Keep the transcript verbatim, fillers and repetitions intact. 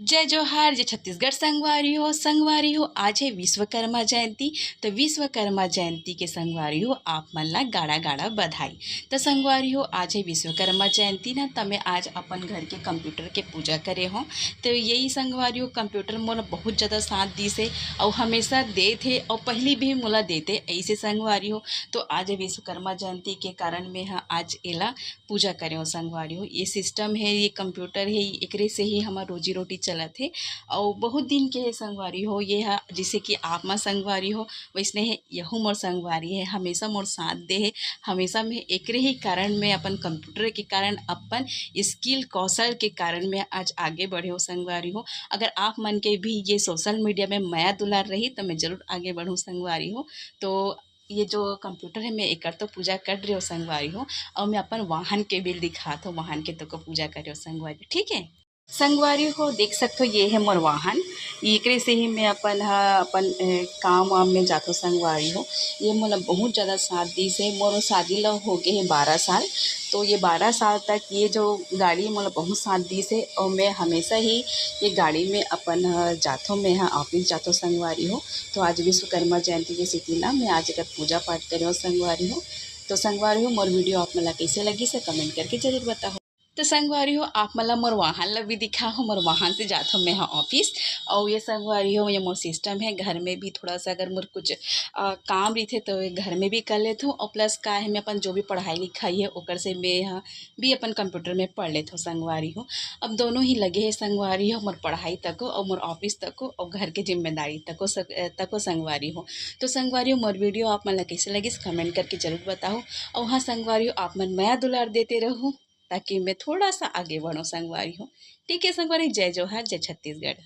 जय जोहार, जय छत्तीसगढ़ संगवारी हो। संगवारी हो, आज हे विश्वकर्मा जयंती। त विश्वकर्मा जयंती के संगवारी हो, आप मन ला गाड़ा गाड़ा बधाई। त संगवारी हो, आज हे विश्वकर्मा जयंती ना, त मैं आज अपन घर के कंप्यूटर के पूजा करे हों। त यही संगवारी हो, कंप्यूटर मोला बहुत ज़्यादा साथ दिस हे, अउ हमेशा देत हे, अउ पहली भी मोला देते ऐसे संगवारी हो। तो आज विश्वकर्मा जयंती के कारण मैं ह आज एला पूजा करे हों संगवारी हो। ये सिस्टम हे, ये कंप्यूटर हे, एकरे से ही हमर रोजी रोटी चलत हे। अउ बहुत दिन के हे संगवारी हो, ये ह जैसे कि आप मा संगवारी हो, वैसने हे यहू मोर संगवारी हे, हमेशा मोर साथ दे हे। हमेशा मैं एकरे ही कारण, मैं अपन कंप्यूटर के कारण, अपन स्किल कौशल के कारण मैं आज आगे बढ़े हों संगवारी हो। अगर आप मन के भी ये सोशल मीडिया में मया दुलार रही, त मैं जरूर आगे बढ़ूँ संगवारी हो। तो ये जो कंप्यूटर हे, मैं एकर तो पूजा कर रहे हों संगवारी हो, अउ मैं अपन वाहन के भी दिखात हों, वाहन के तको पूजा करे हों संगवारी, ठीक हे? संगवारी हो, देख सकत हो, ये हे मोर वाहन, एकरे से ही मैं अपन ह, अपन, ए, काम वाम में जाथों संगवारी हो। ये मोला बहुत ज़्यादा साथ दिस हे। मोर शादी ला हो गे हे बारह साल, तो ये बारह साल तक ये जो गाड़ी मोला बहुत साथ दिस हे, अउ मैं हमेशा ही ये गाड़ी में अपन ह जाथों, मैं ह ऑफिस जाथों संगवारी हो। तो आज विश्वकर्मा जयंती के सेती ना मैं आज एकर पूजा पाठ करे हों संगवारी हो। तो संगवारी हो, मोर वीडियो आप मन ला कइसे लगिस हे, कमेंट करके जरूर बताओ। तो संगवारी हो, आप मन ला मोर वाहन ला भी दिखा हों, मोर वाहन से जाथों मैं ह ऑफिस। अउ ये संगवारी हो, ये मोर सिस्टम हे, घर में भी थोड़ा सा अगर मोर कुछ, अ, काम रहिथे तो ये घर में भी कर लेथों। अउ प्लस का हे, मैं अपन जो भी पढ़ाई लिखाई हे ओकर से मैं ह भी अपन कंप्यूटर में पढ़ लेथों संगवारी हो। अब दोनों ही लगे हे संगवारी हो, मोर पढ़ाई तको अउ मोर ऑफिस तको अउ घर के जिम्मेदारी तको सक-, अ, तको संगवारी हो। तो संगवारी हो, मोर वीडियो आप मन ला कइसे लगिस, कमेंट करके जरूर बताओ। अउ हाँ संगवारी हो, आप मन मया दुलार देते रहू, ताकि मैं थोड़ा सा आगे बढ़ूँ संगवारी हो। ठीक हे संगवारी, जय जोहार, जय छत्तीसगढ़।